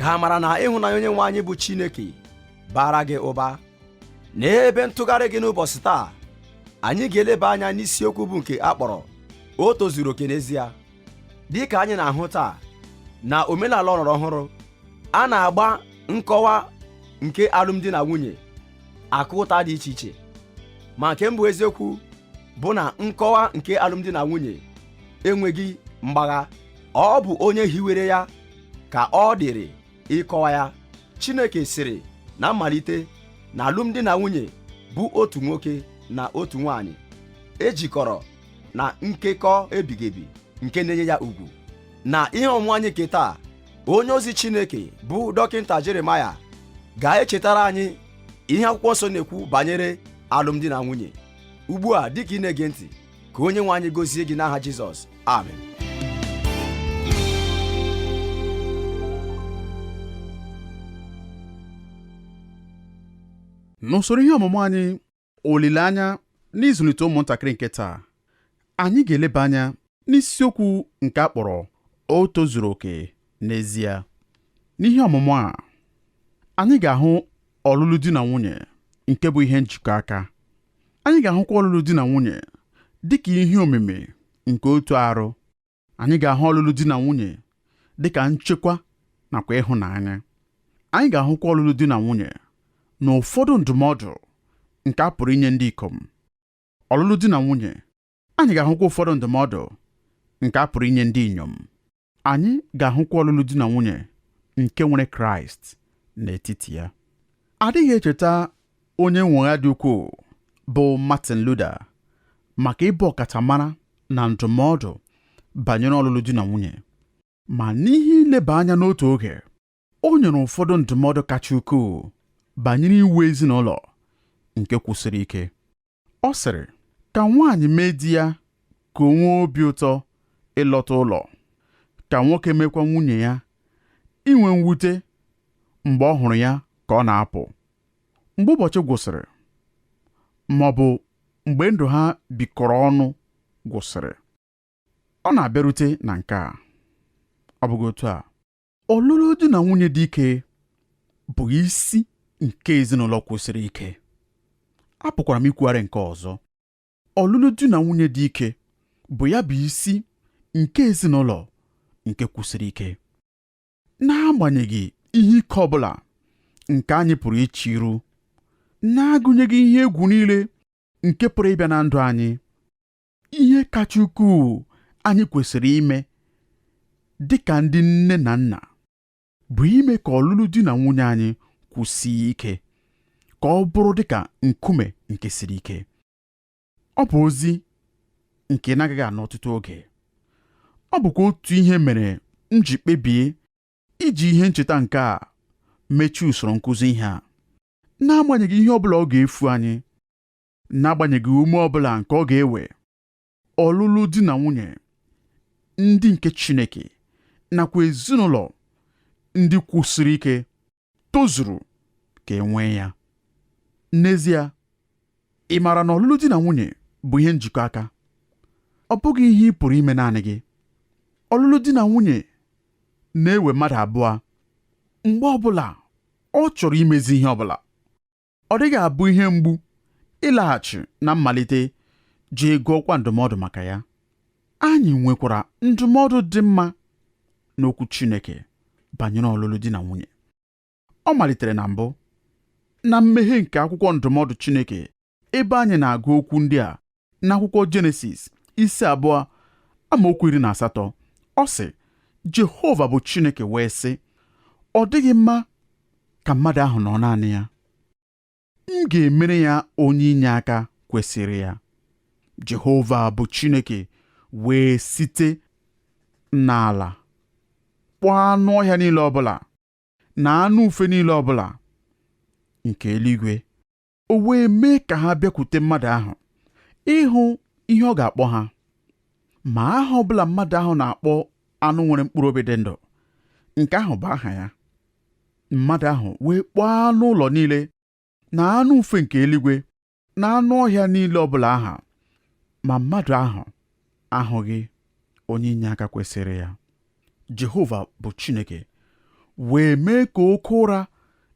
Ka amara na ịhụnanya onye nwe anyị bụ Chineke bara gị ụba. N'ebe ntụgharị gị n'ụbọchị taa, anyị ga-eleba anya n'isiokwu bụ nke a kpọrọ o tozuru oke n'ezie. Dị ka anyị na-ahụ taa na omenala ọlọrọ ọhụrụ, a na-agba nkọwa nke alụmdi na nwunye akụ ụta dị iche iche, ma nke mbụ eziokwu bụ na nkọwa nke alụmdi na nwunye enweghị mgbagha. Ọ bụ onye hiwere ya ka ọ dịrị ịkọwa ya. Chineke sịrị na mmalite na alụmdi na nwunye bụ otu nwoke na otu nwanyị ejikọrọ na nkekọ ebighị ebi nke na-enye ya ugwu. Na ihe ọmụmụ anyị nke taa, onye ozi Chineke bụ dọkịta Jeremaya ga-echetara anyị ihe akwụkwọ nsọ na-ekwu banyere alụmdi na nwunye. Ugbu a, dịka ị na-ege ntị, ka onye nwe anyị gozie gị n'aha Jizọs. Amen. N'usoro ihe ọmụmụ anyị, olileanya n'ịzụlite ụmụntakịrị nke taa, anyị ga-eleba anya n'isiokwu nke a kpọrọ o tozuru oke n'ezie. N'ihe ọmụmụ a, anyị ga-ahụ ọlụlụ di na nwunye nke bụ ihe njikọ aka. Anyị ga-ahụkwa ọlụlụ di na nwunye dịka ihe omimi nke otu arụ. Anyị ga-ahụ ọlụlụ di na nwunye dịka nchekwa nakwa ịhụnanya. Anyị ga-ahụkwa ọlụlụ di na nwunye na ụfọdụ ndụmọdụ nke a pụrụ inye ndị ikom. Ọlụlụ di na nwunye, anyị ga-ahụkwa ụfọdụ ndụmọdụ nke a pụrụ inye ndị inyom. Anyị ga-ahụkwa ọlụlụ di na nwunye nke nwere Kraịst n'etiti ya. Adịghị echeta onye nnwogha dị ukwuu bụ Martin Luther maka ịbụ ọkachamara na ndụmọdụ banyere ọlụlụ di na nwunye, ma n'ihe ileba anya n'otu oge, o nyere ụfọdụ ndụmọdụ kacha ukwuu banyere iwu ezinụlọ nke kwụsịrị ike. Ọ sịrị ka nwaanyị mee di ya ka o nwee obi ụtọ ịlọta ụlọ, ka nwoke mekwa nwunye ya inwe mwute mgbe ọ hụrụ ya ka ọ na-apụ. Mgbe ụbọchị gwụsịrị, ma ọ bụ mgbe ndụ ha bikọrọ ọnụ gwụsịrị, ọ na-abịarute na nke a. Ọ bụghị otu a? Ọlụlụ di na nwunye dị ike bụ isi nke ezinụlọ kwụsịrị ike. Apụkwara m ikwugharị nke ọzọ. Ọlụlụ di na nwunye dị ike bụ ya bụ isi nke ezinụlọ nke kwụsịrị ike. N'agbanyeghị ihe ike ọbụla nke anyị pụrụ iche iru, na-agụnyeghị ihe egwu niile nke pụrụ ịbịa na ndụ anyị, ihe kacha ukwuu anyị kwesịrị ime dị ka ndị nne na nna bụ ime ka ọlụlụ di na nwunye anyị kwụsie ike, ka ọ bụrụ dị ka nkume nke siri ike. Ọ bụ ozi nke na-agaghị anọ ọtụtụ oge. Ọ bụkwa otu ihe mere m ji kpebie iji ihe ncheta nke a mechie usoro nkụzi ihe a. N'agbanyeghị ihe ọ bụla ọ ga-efu anyị, n'agbanyeghị ume ọ bụla nke ọ ga-ewe, ọlụlụ di na nwunye ndị nke Chineke nakwa ezinụlọ ndị kwụsịrị ike tozuru ka e nwee ya. N'ezie, ị maara na ọlụlụ di na nwunye bụ ihe njikọ aka. Ọ bụghị ihe ị pụrụ ime naanị gị. Ọlụlụ di na nwunye na-ewe mmadụ abụọ mgbe ọbụla ọ chọrọ imezi ihe ọbụla. Ọ dịghị abụ ihe mgbu ịlaghachi na mmalite jee gụọkwa ndụmọdụ maka ya. Anyị nwekwara ndụmọdụ dị mma n'okwu Chineke banyere ọlụlụ di na nwunye. Ọ malitere na mbụ na mmeghe nke akwụkwọ ndụmọdụ Chineke ebe anyị na-agụ okwu ndị a n'akwụkwọ Jenesis isi 2 amaokwu 18. Ọ sị, Jehova bụ Chineke wee sị, ọ dịghị mma ka mmadụ ahụ nọ naanị ya. M ga-emere ya onye inye aka kwesịrị ya. Jehova bụ Chineke wee site n'ala kpụọ anụ ọhịa niile ọbụla na anụ ufe niile ọbụla nke eluigwe. O wee mee ka ha bịakwute mmadụ ahụ ịhụ ihe ọ ga-akpọ ha. Ma aha ọbụla mmadụ ahụ na-akpọ anụ nwere mkpụrụ obi dị ndụ, nke ahụ bụ aha ya. Mmadụ ahụ wee kpọọ anụ ụlọ niile na anụ ufe nke eluigwe na anụ ọhịa niile ọbụla aha, ma mmadụ ahụ ahụghị onye inyeaka kwesịrị ya. Jehova bụ Chineke Wee mee ka oke ụra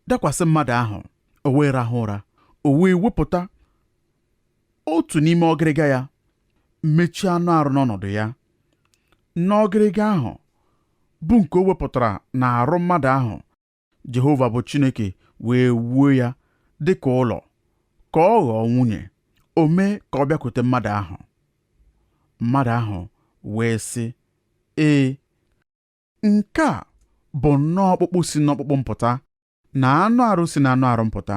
dakwasị mmadụ ahụ, o wee rahụ ụra, o wee wepụta otu n'ime ọgịrịga ya, mechie anụ arụ n'ọnọdụ ya. N'ọgịrịga ahụ bụ nke o wepụtara n'arụ mmadụ ahụ, Jehova bụ Chineke wee wuo ya dị ka ụlọ, ka ọ ghọọ nwunye, o mee ka ọ bịakwute mmadụ ahụ. Mmadụ ahụ wee sị, ee, nke a bụ nnọọ ọkpụkpụ si n'ọkpụkpụ m pụta na anụ arụ si n'anụ arụ m pụta.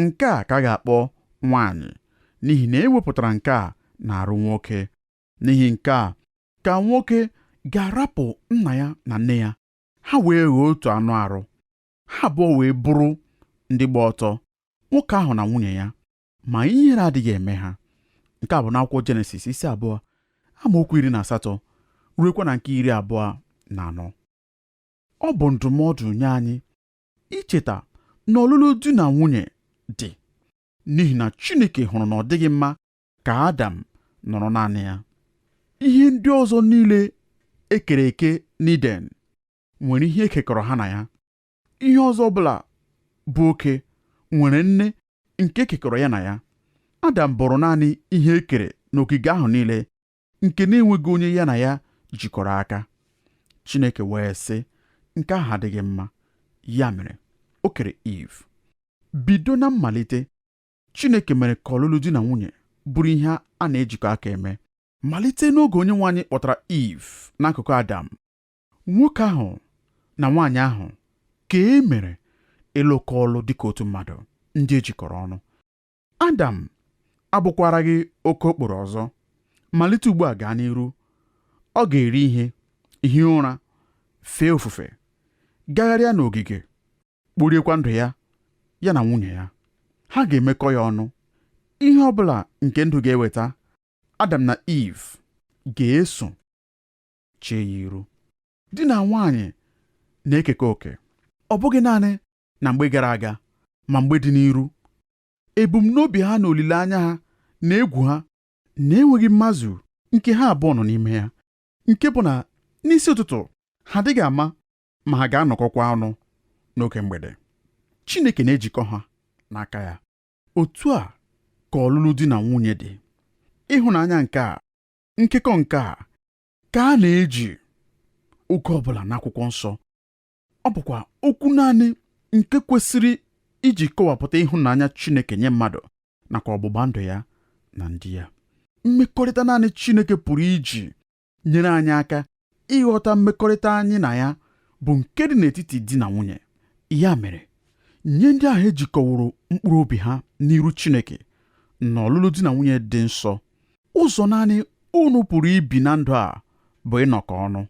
Nke a ka a ga-akpọ nwaanyị, n'ihi na e wepụtara nke a n'arụ nwoke. N'ihi nke a ka nwoke ga-arapụ nna ya na nne ya, ha wee ghọọ otu anụ arụ, ha abụọ wee bụrụ ndị gba ọtọ, nwoke ahụ na nwunye ya, ma ihere adịghị eme ha. Nke a bụ n'akwụkwọ Jenesis isi 2 amaokwu 18 ruekwa na nke 24. Ọ bụ ndụmọdụ nye anyị icheta na ọlụlụ di na nwunye dị, n'ihi na Chineke hụrụ na ọ dịghị mma ka Adam nọrọ naanị ya. Ihe ndị ọzọ niile e kere eke n'Iden nwere ihe ekekọrọ ha na ya. Ihe ọzọ ọbụla bụ oke nwere nne nke ekekọrọ ya na ya. Adam bụrụ naanị ihe e kere n'ogige ahụ niile nke na-enweghị onye ya na ya jikọrọ aka. Chineke wee sị, nke ahụ adịghị mma. Ya mere, o kere Iv. Bido na mmalite, Chineke mere ka ọlụlụ di na nwunye bụrụ ihe a na-ejikọ aka eme. Malite n'oge Onyenwe anyị kpọtara Iv n'akụkụ Adam, nwoke ahụ na nwaanyị ahụ ka e mere ịlụkọ ọlụ dịka otu mmadụ ndị ejikọrọ ọnụ. Adam abụkwaraghị oke okporo ọzọ. Malite ugbu a gaa n'iru, ọ ga-eri ihe, hie ụra, fee ofufe, gagharịa n'ogige, kporiekwa ndụ ya, ya na nwunye ya. Ha ga-emekọ ya ọnụ. Ihe ọ bụla nke ndụ ga-eweta, Adam na Iv ga-eso chee ya iru. Di na nwaanyị na-ekekọ oke, ọ bụghị naanị na mgbe gara aga, ma mgbe dị n'iru. Ebumnobi ha na olileanya ha na egwu ha na-enweghị mmazu nke ha abụọ nọ n'ime ya, nke bụ na n'isi ụtụtụ ha adịghị ama ma ha ga-anọkọkwa ọnụ n'oge mgbede. Chineke na-ejikọ ha n'aka ya. Otu a ka ọlụlụ di na nwunye dị. Ịhụnanya nke a, nkekọ nke a, ka a na-eji oge ọbụla n'akwụkwọ nsọ. Ọ bụkwa okwu naanị nke kwesịrị iji kọwapụta ịhụnanya Chineke nye mmadụ nakwa ọgbụgba ndụ ya na ndị ya. Mmekọrịta naanị Chineke pụrụ iji nyere anyị aka ịghọta mmekọrịta anyị na ya bụ nke dị n'etiti di na nwunye. Ya mere, nye ndị ahụ ejikọworo mkpụrụ obi ha n'iru Chineke na ọlụlụ di na nwunye dị nsọ, ụzọ naanị unu pụrụ ibi na ndụ a bụ ịnọkọ ọnụ.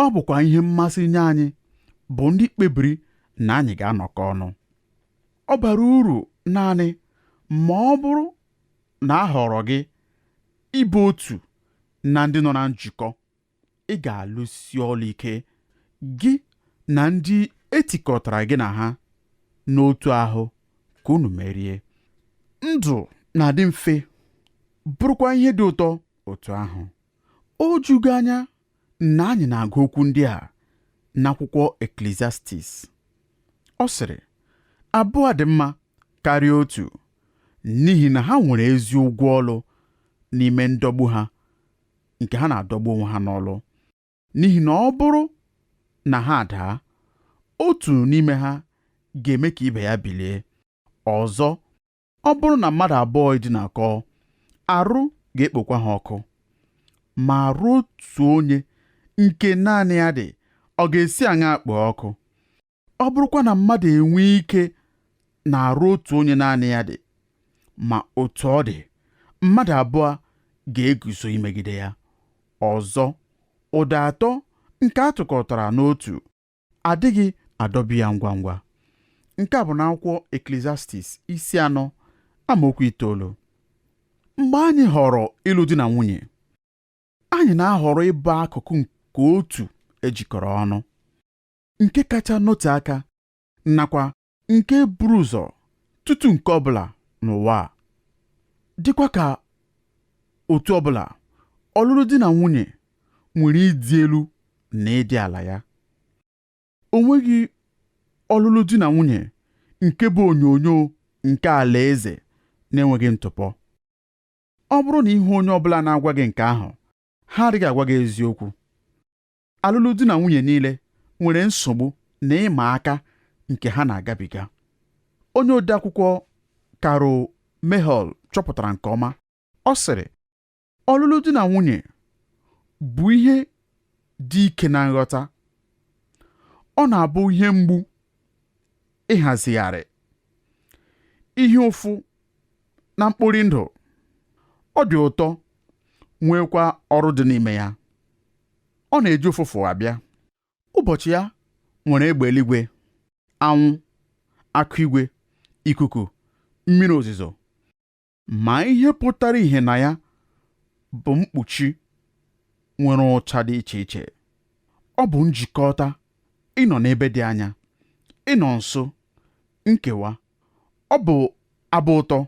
Ọ bụkwa ihe mmasị nye anyị bụ ndị kpebiri na anyị ga-anọkọ ọnụ. Ọ bara uru naanị ma ọ bụrụ na a họrọ gị ịbụ otu na ndị nọ na njikọ. Ị ga-alụsi ọlụ ike gị na ndị etikọtara gị na ha n'otu ahụ ka unu merie. Ndụ na-adị mfe bụrụkwa ihe dị ụtọ otu ahụ. O jugo anya na anyị na-agụ okwu ndị a n'akwụkwọ Eklisiastis. Ọ sịrị, abụọ dị mma karịa otu, n'ihi na ha nwere ezi ụgwọ ọlụ n'ime ndọgbu ha nke ha na-adọgbu onwe ha n'ọlụ. N'ihi na ọ bụrụ na ha daa, otu n'ime ha ga-eme ka ibe ya bilie. Ọzọ, ọ bụrụ na mmadụ abụọ edinakọ, arụ ga-ekpokwa ha ọkụ. Ma arụ otu onye nke naanị ya dị, ọ ga-esi aṅaa kpoo ọkụ? Ọ bụrụkwa na mmadụ enwee ike na arụ otu onye naanị ya dị, ma otu ọ dị, mmadụ abụọ ga-eguzo imegide ya. Ọzọ, ụdọ atọ nke a tụkọtara n'otu adịghị adọbi ya ngwa ngwa. Nke a bụ n'akwụkwọ Eklisiastis isi 4 amaokwu 9. Mgbe anyị họrọ ịlụ di na nwunye, anyị na-ahọrọ ịbụ akụkụ nke otu ejikọrọ ọnụ, nke kacha note aka nakwa nke buru ụzọ tutu nke ọbụla n'ụwa a. Dịkwa ka otu ọbụla, ọlụlụ di na nwunye nwere ịdị elu na ịdị ala ya. O nweghị ọlụlụ di na nwunye nke bụ onyonyo nke alaeze na-enweghị ntụpọ. Ọ bụrụ na ihu onye ọbụla na-agwa gị nke ahụ, ha adịghị agwa gị eziokwu. Alụlụ di na nwunye niile nwere nsogbu na ịma aka nke ha na-agabiga. Onye ode akwụkwọ Carol Mehol chọpụtara nke ọma. Ọ sịrị, ọlụlụ di na nwunye bụ ihe dị ike na nghọta. Ọ na-abụ ihe mgbu ịhazigharị, ihe ụfụ na mkpori ndụ. Ọ dị ụtọ, nwekwa ọrụ dị n'ime ya. Ọ na-eji ụfụfụ abịa. Ụbọchị ya nwere egbe eluigwe, anwụ, akụ igwe, ikuku, mmiri ozuzo. Ma ihe pụtara ìhè na ya bụ mkpuchi nwere ụcha dị iche iche. Ọ bụ njikọta ịnọ n'ebe dị anya, ịnọ nso, nkewa. Ọ bụ abụ ụtọ,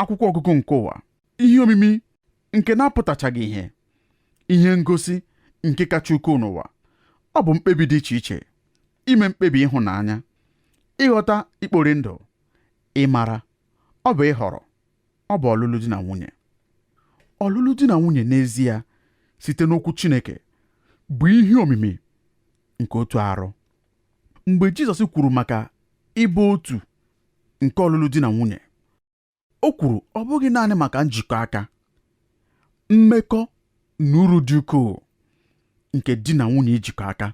akwụkwọ ọgụgụ nke ụwa, ihe omimi nke na-apụtachaghị ihe, ihe ngosi nke kacha ukwuu n'ụwa. Ọ bụ mkpebi dị iche iche, ime mkpebi ịhụnanya, ịghọta ikpori ndụ, ịmara, ọ bụ ịhọrọ, ọ bụ ọlụlụ di na nwunye. Ọlụlụ di na nwunye n'ezie site n'okwu Chineke bụ ihe omimi nke otu arụ. Mgbe Jizọs kwuru maka ịbụ otu nke ọlụlụ di na nwunye, o kwuru ọ bụghị naanị maka njikọ aka, mmekọ na uru dị ukwuu nke di na nwunye ijikọ aka,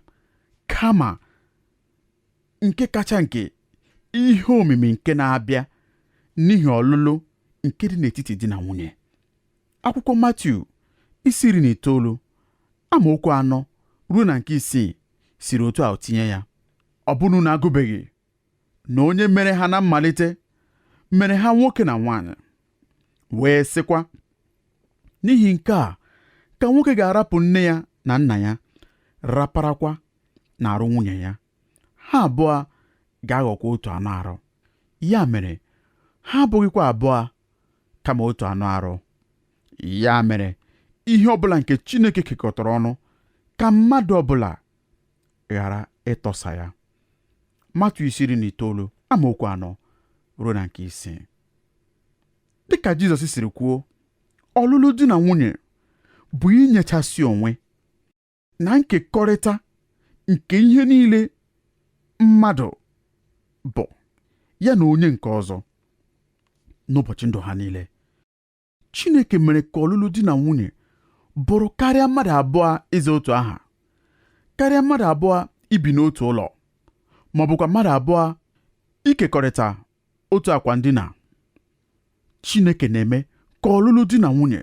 kama nke kacha nke ihe omimi nke na-abịa n'ihi ọlụlụ nke dị n'etiti di na nwunye. Akwụkwọ Matiu isi 19 amaokwu 4 ruo na nke 6 siri otu a tinye ya. Ọ bụrụ na agụbeghị na onye mere ha na mmalite mere ha nwoke na nwaanyị, wee sịkwa, n'ihi nke a ka nwoke ga-arapụ nne ya na nna ya, raparakwa n'arụ nwunye ya, ha abụọ ga-aghọkwa otu anụ arụ. Ya mere ha abụghịkwa abụọ kama otu anụ arụ. Ya mere ihe ọbụla nke Chineke kekọtara ọnụ ka mmadụ ọbụla ghara ịtọsa ya. Matiu isi 19 amaokwu 4 ruo na nke 6. Dịka Jizọs siri kwuo, ọlụlụ di na nwunye bụ inyechasị onwe na nkekọrịta nke ihe niile mmadụ bụ ya na onye nke ọzọ n'ụbọchị ndụ ha niile. Chineke mere ka ọlụlụ di na nwunye bụrụ karịa mmadụ abụọ ịza otu aha, karịa mmadụ abụọ ibi n'otu ụlọ, ma ọ bụkwa mmadụ abụọ ikekọrịta otu akwa ndina. Chineke na-eme ka ọlụlụ di na nwunye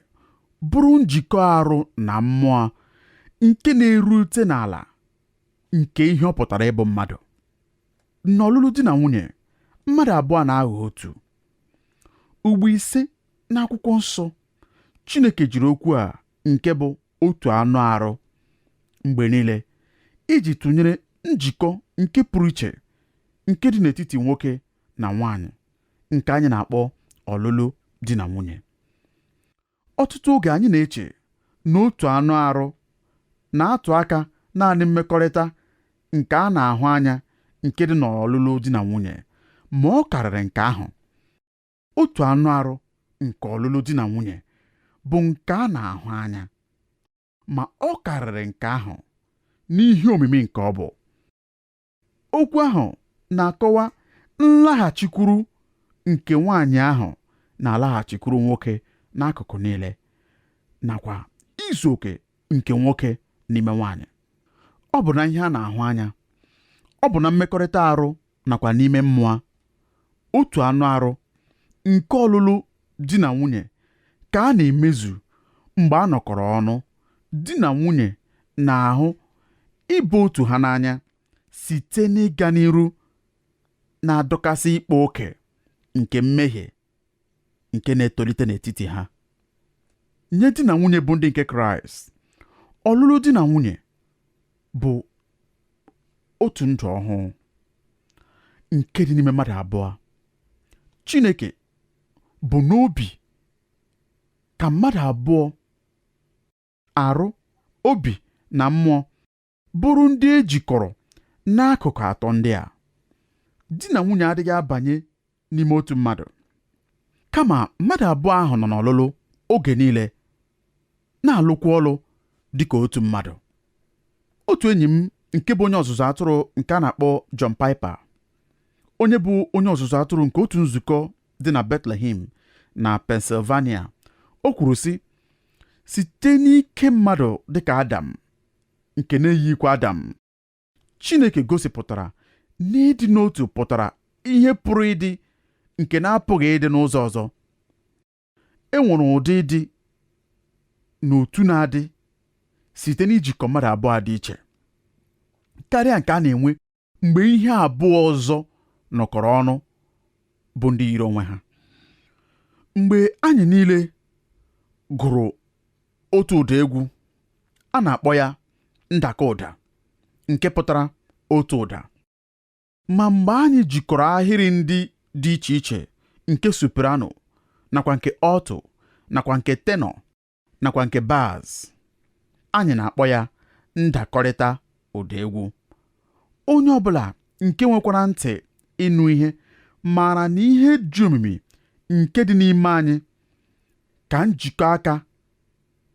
bụrụ njikọ arụ na mmụọ nke na-erute n'ala nke ihe ọ pụtara ịbụ mmadụ. N'ọlụlụ di na nwunye, mmadụ abụọ na-aghọ otu. Ugbo 5 n'akwụkwọ nsọ, Chineke jiri okwu a nke bụ otu anụ arụ mgbe niile iji tụnyere njikọ nke pụrụ iche nke dị n'etiti nwoke na nwaanyị nke anyị na-akpọ ọlụlụ di na nwunye. Ọtụtụ oge anyị na-eche na otu anụ arụ na-atụ aka naanị mmekọrịta nke a na-ahụ anya nke dị n'ọlụlụ di na nwunye, ma ọ karịrị nke ahụ. Otu anụ arụ nke ọlụlụ di na nwunye bụ nke a na-ahụ anya, ma ọ karịrị nke ahụ n'ihe omimi nke ọ bụ. Okwu ahụ na-akọwa nlaghachikwuru nke nwaanyị ahụ na-alaghachikwuru nwoke n'akụkụ niile, nakwa izu oke nke nwoke n'ime nwaanyị. Ọ bụ na ihe a na-ahụ anya, ọ bụ na mmekọrịta arụ nakwa n'ime mmụọ. Otu anụ arụ nke ọlụlụ di na nwunye ka a na-emezu mgbe a nọkọrọ ọnụ, di na nwunye na-ahụ ịbụ otu ha n'anya site n'ịga n'iru na-adọkasị ịkpa oke nke mmehie nke na-etolite n'etiti ha. Nye di na nwunye bụ ndị nke Kraịst, ọlụlụ di na nwunye bụ otu ndụ ọhụụ nke dị n'ime mmadụ abụọ. Chineke bụ n'obi ka mmadụ abụọ, arụ, obi na mmụọ bụrụ ndị e jikọrọ N'akụkụ atọ ndị a, di na nwunye adịghị abanye n'ime otu mmadụ, kama mmadụ abụọ ahụ nọ n'ọlụlụ oge niile na-alụkwa ọlụ dị ka otu mmadụ. Otu enyi m nke bụ onye ọzụzụ atụrụ nke a na-akpọ John Piper, onye bụ onye ọzụzụ atụrụ nke otu nzukọ dị na Bethlehem na Pennsylvania, o kwuru sị, site n'ike mmadụ dịka Adam nke na-eyikwa Adam, Chineke gosipụtara n'ịdị n'otu pụtara ihe pụrụ ịdị nke na-apụghị ịdị n'ụzọ ọzọ. E nwere ụdị ịdị n'otu na-adị site n'ijikọ mmadụ abụọ dị iche karịa nke a na-enwe mgbe ihe abụọ ọzọ nọkọrọ ọnụ bụ ndị yiri onwe ha. Mgbe anyị niile gụrụ otu ụda egwu, a na-akpọ ya ndakọ ụda, nke pụtara otu ụda. Ma mgbe anyị jikọrọ ahịrị ndị dị iche iche nke soprano nakwa nke alto nakwa nke tenor nakwa nke bass, anyị na-akpọ ya ndakọrịta ụda egwu. Onye ọbụla nke nwekwara ntị ịnụ ihe maara na ihe dị omimi nke dị n'ime anyị ka njikọ aka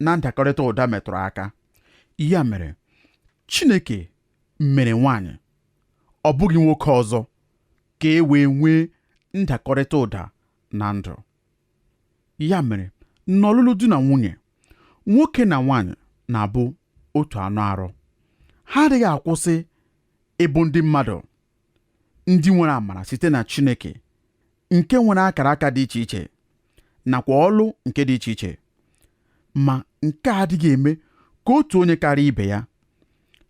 na ndakọrịta ụda metụrụ aka. Ya mere, Chineke mere nwaanyị, ọ bụghị nwoke ọzọ, ka e wee nwee ndakọrịta ụda na ndụ. Ya mere, n'ọlụlụ di na nwunye, nwoke na nwaanyị na-abụ otu anụ arụ. Ha adịghị akwụsị ịbụ ndị mmadụ ndị nwere amara site na Chineke nke nwere akara aka dị iche iche nakwa ọlụ nke dị iche iche, ma nke a adịghị eme ka otu onye karịa ibe ya.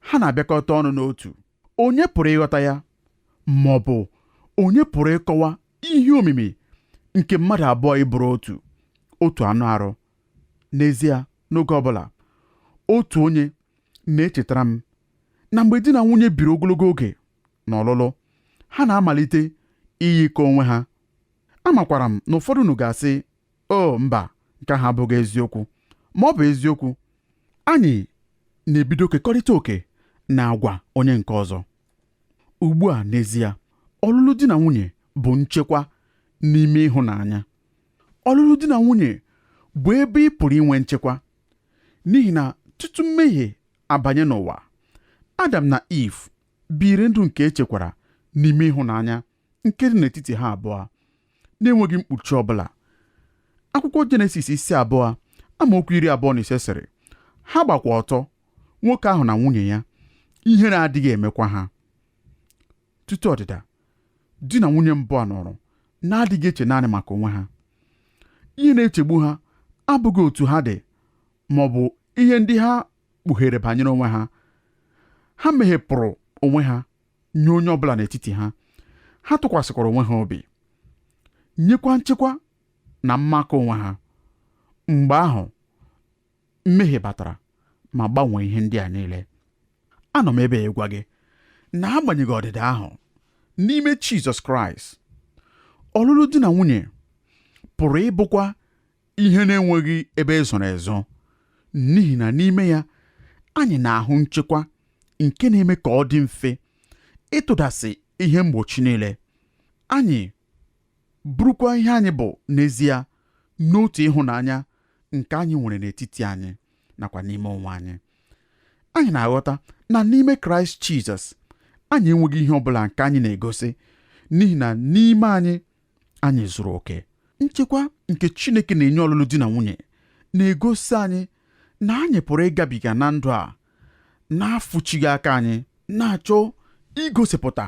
Ha na-abịakọta ọnụ n'otu. Onye pụrụ ịghọta ya, ma ọ bụ onye pụrụ ịkọwa ihe omimi nke mmadụ abụọ ịbụrụ otu otu anụ arụ? N'ezie, n'oge ọbụla, otu onye na-echetara m na mgbe di na nwunye biri ogologo oge n'ọlụlụ, ha na-amalite iyikọ onwe ha. Amakwara m na ụfọdụ unu ga-asị, o mba, nke ahụ abụghị eziokwu. Ma ọ bụ eziokwu. Anyị na-ebido kekọrịta oke na agwa onye nke ọzọ. Ugbu a n'ezie, ọlụlụ di na nwunye bụ nchekwa n'ime ịhụnanya. Ọlụlụ di na nwunye bụ ebe ị pụrụ inwe nchekwa, n'ihi na tutu mmehie abanye n'ụwa, Adam na Eve biri ndụ nke echekwara n'ime ịhụnanya nke dị n'etiti ha abụọ, na-enweghị mkpuchi ọbụla. Akwụkwọ Jenesis isi 2 amaokwu 25 sịrị, ha gbakwa ọtọ, nwoke ahụ na nwunye ya, ihere adịghị emekwa ha. Tutu ọdịda, di na nwunye mbụ a nọrọ na-adịghị eche naanị maka onwe ha. Ihe na-echegbu ha abụghị otu ha dị ma ọ bụ ihe ndị ha kpughere banyere onwe ha. Ha meghepụrụ onwe ha nye onye ọbụla n'etiti ha. Ha tụkwasịkwara onwe ha obi, nyekwa nchekwa na mmakọ onwe ha. Mgbe ahụ mmehie batara ma gbanwee ihe ndị a niile. Anọ m ebe ịgwa gị na agbanyeghị ọdịda ahụ, n'ime Jizọs Kraịst, ọlụlụ di na nwunye pụrụ ịbụkwa ihe na-enweghị ebe ezoro ezo, n'ihi na n'ime ya anyị na-ahụ nchekwa nke na-eme ka ọ dị mfe ịtụdasị ihe mgbochi niile. Anyị bụrụkwa ihe anyị bụ n'ezie n'otu ịhụnanya nke anyị nwere n'etiti anyị nakwa n'ime onwe anyị. Anyị na-aghọta na n'ime Kraịst Jizọs anyị enweghị ihe ọbụla nke anyị na-egosi, n'ihi na n'ime anyị anyị zuru oke. Nchekwa nke Chineke na-enye ọlụlụ di na nwunye na-egosi anyị na anyị pụrụ ịgabiga na ndụ a na-afụchighị aka anyị, na-achọ igosipụta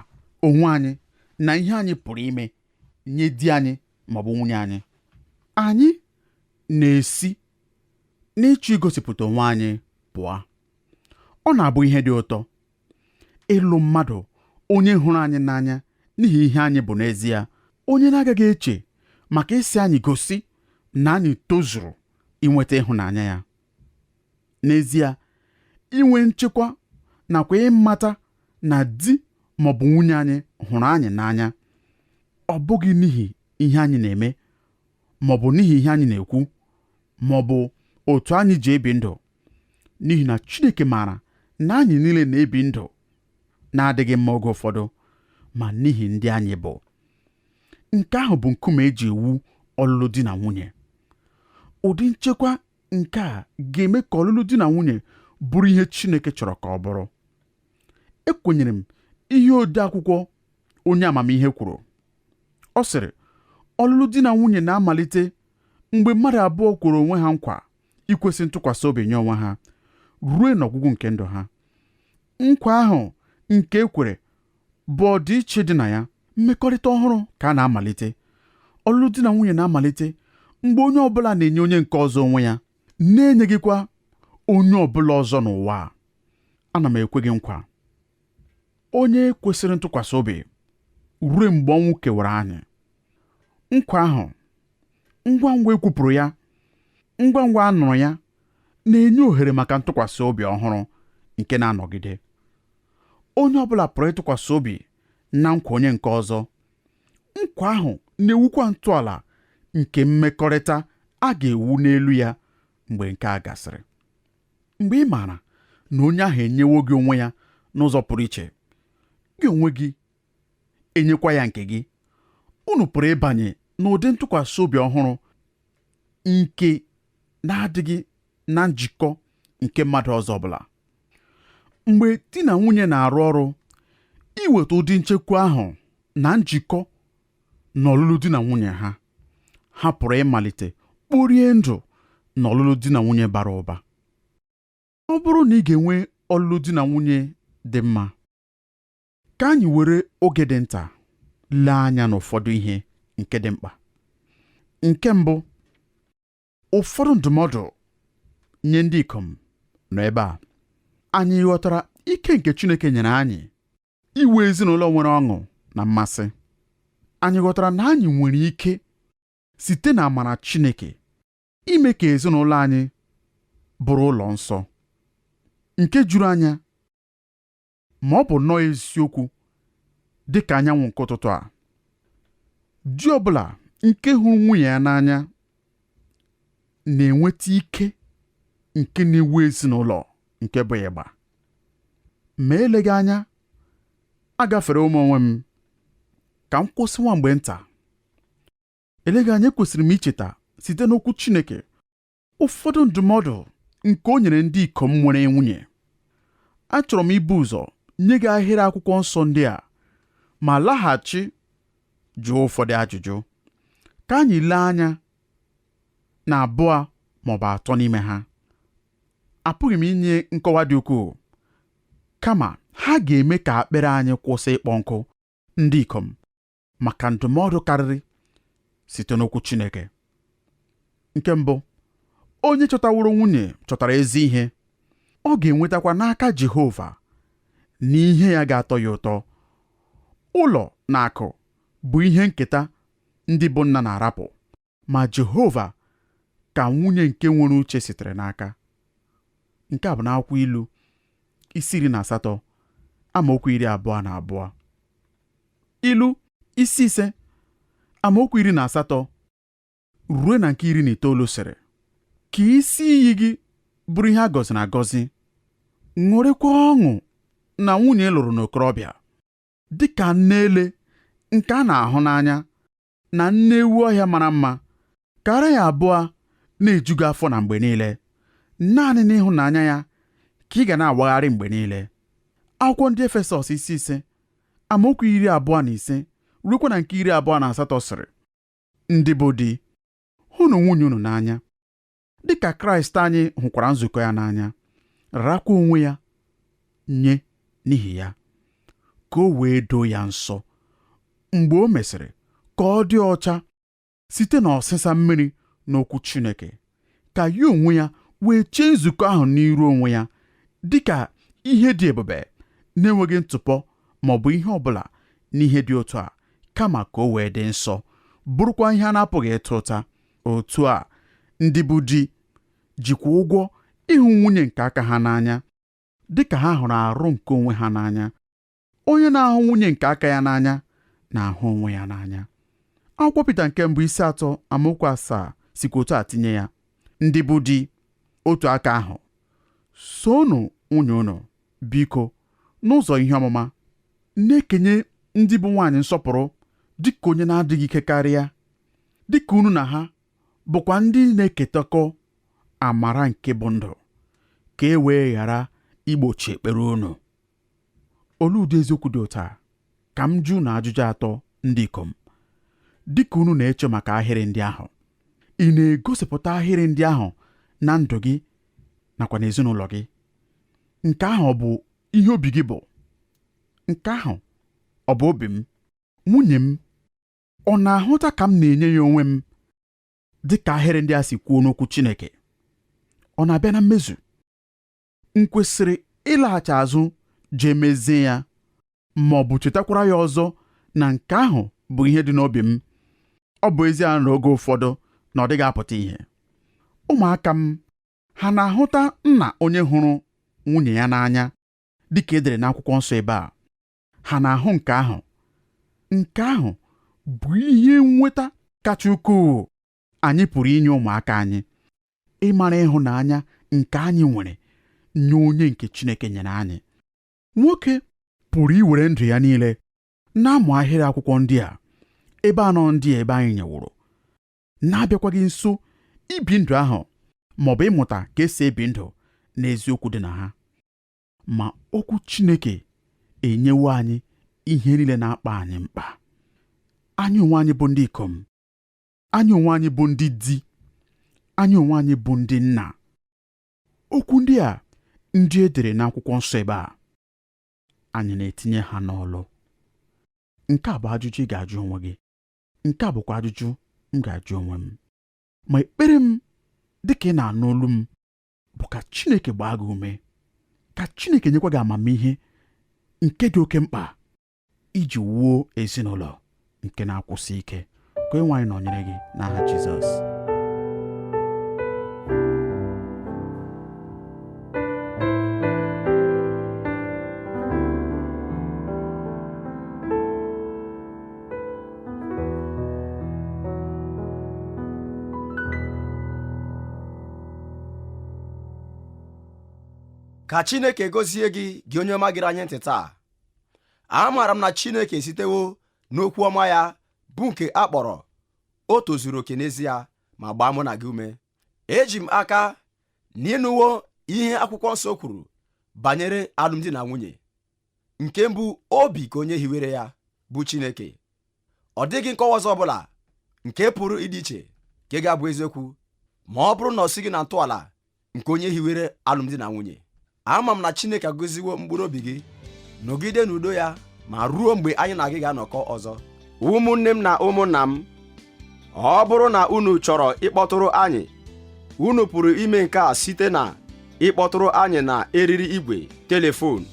onwe anyị na ihe anyị pụrụ ime nye di anyị maọbụ nwunye anyị. Anyị na-esi n'ịchọ igosipụta onwe anyị pụọ. Ọ na-abụ ihe dị ụtọ ịlụ mmadụ onye hụrụ anyị n'anya n'ihi ihe anyị bụ n'ezie, onye na-agaghị eche maka ịsị anyị gosi na anyị tozuru inweta ịhụnanya ya. N'ezie, inwe nchekwa nakwa ịmata na di maọbụ nwunye anyị hụrụ anyị n'anya, ọ bụghị n'ihi ihe anyị na-eme maọbụ n'ihi ihe anyị na-ekwu maọbụ otu anyị ji ebi ndụ, n'ihi na Chineke maara na anyị niile na-ebi ndụ na-adịghị mma oge ụfọdụ, ma n'ihi ndị anyị bụ. Nke ahụ bụ nkume eji ewu ọlụlụ di na nwunye. Ụdị nchekwa nke a ga-eme ka ọlụlụ di na nwunye bụrụ ihe Chineke chọrọ ka ọ bụrụ. Ekwenyere m ihe ode akwụkwọ onye amamihe kwuru. Ọ sịrị, ọlụlụ di na nwunye na-amalite mgbe mmadụ abụọ kwere onwe ha nkwa ikwesị ntụkwasị obi nye onwe ha ruo n'ọgwụgwụ nke ndụ ha. Nkwa ahụ nke e kwere bụ ọdịiche dị na ya. Mmekọrịta ọhụrụ ka a na-amalite. Ọlụlụ di na nwunye na-amalite mgbe onye ọbụla na-enye onye nke ọzọ onwe ya, na-enyeghịkwa onye ọbụla ọzọ n'ụwa a. Ana m ekwe gị nkwa, onye kwesịrị ntụkwasị obi ruo mgbe ọnwụ kewara anyị. Nkwa ahụ, ngwa ngwa e kwupụrụ ya, ngwa ngwa a nụrụ ya, na-enye ohere maka ntụkwasị obi ọhụrụ nke na-anọgide. Onye ọbụla pụrụ ịtụkwasị obi na nkwa onye nke ọzọ. Nkwa ahụ na-ewukwa ntọala nke mmekọrịta a ga-ewu n'elu ya mgbe nke a gasịrị. Mgbe ị maara na onye ahụ enyewo gị onwe ya n'ụzọ pụrụ iche, gị onwe gị enyekwa ya nke gị, unu pụrụ ịbanye n'ụdị ntụkwasị obi ọhụrụ nke na-adịghị na njikọ nke mmadụ ọzọ ọbụla. Mgbe di na nwunye na-arụ ọrụ iweta ụdị nchekwa ahụ na njikọ n'ọlụlụ di na nwunye ha, ha pụrụ ịmalite kporie ndụ n'ọlụlụ di na nwunye bara ụba. Ọ bụrụ na ị ga-enwe ọlụlụ di na nwunye dị mma, ka anyị were oge dị nta lee anya n'ụfọdụ ihe nke dị mkpa. Nke mbụ, ụfọdụ ndụmọdụ nye ndị ikom nọ ebe a. Anyị ghọtara ike nke Chineke nyere anyị iwu ezinụlọ nwere ọṅụ na mmasị. Anyị ghọtara na anyị nwere ike site na amara Chineke ime ka ezinụlọ anyị bụrụ ụlọ nsọ nke juru anya, ma ọ bụ nnọọ eziokwu dị ka anyanwụ nke ụtụtụ a. Di ọbụla nke hụrụ nwunye ya n'anya na-enweta ike nke na-ewu ezinụlọ nke bụ ịgba. Ma eleghị anya agafere ụmụ onwe m ka m kwụsị nwa mgbe nta. Eleghị anya ekwesịrị m icheta site n'okwu Chineke ụfọdụ ndụmọdụ nke o nyere ndị ikom nwere nwunye. Achọrọ m ibu ụzọ nye gị ahịrị akwụkwọ nsọ ndị a ma laghachi jụọ ụfọdụ ajụjụ. Ka anyị lee anya na abụọ maọbụ atọ n'ime ha. Apụghị m inye nkọwa dị ukwuu, kama ha ga-eme ka akpịrị anyị kwụsị ịkpọ nkụ, ndị ikom, maka ndụmọdụ karịrị site n'okwu Chineke. Nke mbụ, onye chọtaworo nwunye chọtara ezi ihe, ọ ga-enwetakwa n'aka Jehova na ihe ya ga-atọ ya ụtọ. Ụlọ na akụ bụ ihe nketa ndị bụ nna na-arapụ, ma Jehova ka nwunye nke nwere uche sitere n'aka. Nke a bụ n'akwụkwọ Ilu isi 18 amaokwu 22. Ilu isi 5 amaokwu 18 ruo na nke 19 sịrị, ka isi iyi gị bụrụ ihe a gọziri agọzi, ṅụrịkwa ọṅụ na nwunye ị lụrụ n'okorobịa, dịka nne ele nke a na-ahụ n'anya na nne ewu ọhịa mara mma, ka ara ya abụọ na-eju gị afọ na mgbe niile. Naanị n'ịhụnanya ya ka ị ga na-awagharị mgbe niile. Akwụkwọ ndị Efesọs isi 5 amaokwu 25 ruokwa na nke 28 sịrị, ndị bụ di, hụnụ nwunye unu n'anya, dịka Kraịst anyị hụkwara nzukọ ya n'anya, rarakwa onwe ya nye n'ihi ya, ka o wee doo ya nsọ, mgbe o mesịrị ka ọ dị ọcha site n'ọsịsa mmiri n'okwu Chineke, ka ya onwe ya wee chee nzukọ ahụ n'iru onwe ya dịka ihe dị ebube na-enweghị ntụpọ ma ọ bụ ihe ọbụla n'ihe dị otu a, kama ka o wee dị nsọ, bụrụkwa ihe a na-apụghị ịta ụta. Otu a, ndị bụ di jikwa ụgwọ ịhụ nwunye nke aka ha n'anya, dịka ha hụrụ arụ nke onwe ha n'anya. Onye na-ahụ nwunye nke aka ya n'anya na-ahụ onwe ya n'anya. Akwụkwọ Pita nke mbụ isi 3 amaokwu 7 sikwa otu a tinye ya, ndị bụ di, otu aka ahụ, sonụ nwunye unu, biko, n'ụzọ ihe ọmụma, Na-ekenye ndị bụ nwaanyị nsọpụrụ dịka onye na-adịghị ike karịa, dịka unu na ha bụkwa ndị na-eketakọ amara nke bụ ndụ, ka e wee ghara igbochi ekpere unu. Olee ụdị eziokwu dị otu a? Ka m jụ na ajụjụ atọ, ndị ikom. Dịka unu na-eche maka ahịrị ndị ahụ, ị na-egosipụta ahịrị ndị ahụ na ndụ gị nakwa n'ezinụlọ gị? Nke ahụ ọ bụ ihe obi gị bụ? Nke ahụ ọ bụ obi m? Nwunye m ọ na-ahụta ka m na-enye ya onwe m dị ka ahịrị ndị a si kwuo n'okwu Chineke? Ọ na-abịa na mmezu? M kwesịrị ịlaghachi azụ jee mezie ya, ma ọ bụ chetakwara ya ọzọ na nke ahụ bụ ihe dị n'obi m, ọ bụ ezie na oge ụfọdụ na ọ dịghị apụta ihe? Ụmụaka m ha na-ahụta nna onye hụrụ nwunye ya n'anya dịka e dere n'akwụkwọ nsọ ebe a? Ha na-ahụ nke ahụ? Nke ahụ bụ ihe nnweta kacha ukwuu anyị pụrụ inye ụmụaka anyị, ịmara ịhụnanya nke anyị nwere nye onye nke Chineke nyere anyị. Nwoke pụrụ iwere ndụ ya niile na-amụ ahịrị akwụkwọ ndị a, ebe anọ ndị a ebe anyị nyeworo, na-abịakwaghị nso ibi ndụ ahụ ma ọ bụ ịmụta ka esi ebi ndụ n'eziokwu dị na ha. Ma okwu Chineke enyewo anyị ihe niile na-akpa anyị mkpa. Anyị onwe anyị bụ ndị ikom, anyị onwe anyị bụ ndị di, anyị onwe anyị bụ ndị nna. Okwu ndị a ndị e dere n'akwụkwọ nsọ ebe a, anyị na-etinye ha n'ọlụ? Nke a bụ ajụjụ ị ga-ajụ onwe gị. Nke a bụkwa ajụjụ m ga-ajụ onwe m. Ma ekpere m dịka ị na-anụ olu m bụ ka Chineke gbaa gị ume, ka Chineke nyekwa gị amamihe nke dị oke mkpa iji wuo ezinụlọ nke na-akwụsị ike. Ka Onyenwe anyị nọnyere gị n'aha Jizọs. Ka Chineke gọzie gị, gị onye ọma gere anyị ntị taa. Amaara m na Chineke esitewo n'okwu ọma ya bụ nke a kpọrọ o tozuru oke n'ezie ma gbaa mụ na gị ume. Eji m aka na ịnụwo ihe akwụkwọ nsọ kwuru banyere alụmdi na nwunye. Nke mbụ, obi ka onye hiwere ya bụ Chineke. Ọ dịghị nkọwa ọzọ ọbụla nke pụrụ ịdị iche nke ga-abụ eziokwu ma ọ bụrụ na ọ sighị na ntọala nke onye hiwere alụmdi na nwunye. Ama m na Chineke agọziwo mkpụrụ obi gị. Nọgide n'udo ya ma ruo mgbe anyị na gị ga-anọkọ ọzọ. Ụmụnne m na ụmụnna m, ọ bụrụ na unu chọrọ ịkpọtụrụ anyị, unu pụrụ ime nke a site na ịkpọtụrụ anyị na eriri igwe telefon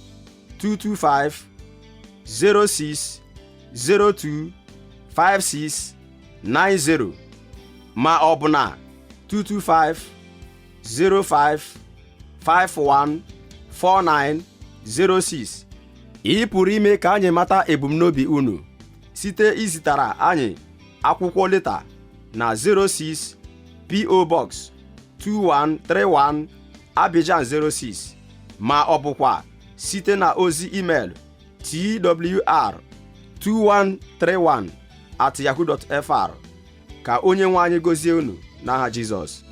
225 06 02 56 90 ma ọ bụ na 225 05 51 49 06. Ị pụrụ ime ka anyị mata ebumnobi unu site izitara anyị akwụkwọ leta na 06 P.O. Box 2131 Abidjan 06 ma ọ bụkwa site na ozi email twr2131@yahoo.fr. Ka onye nwe anyị gọzie unu n'aha Jizọs.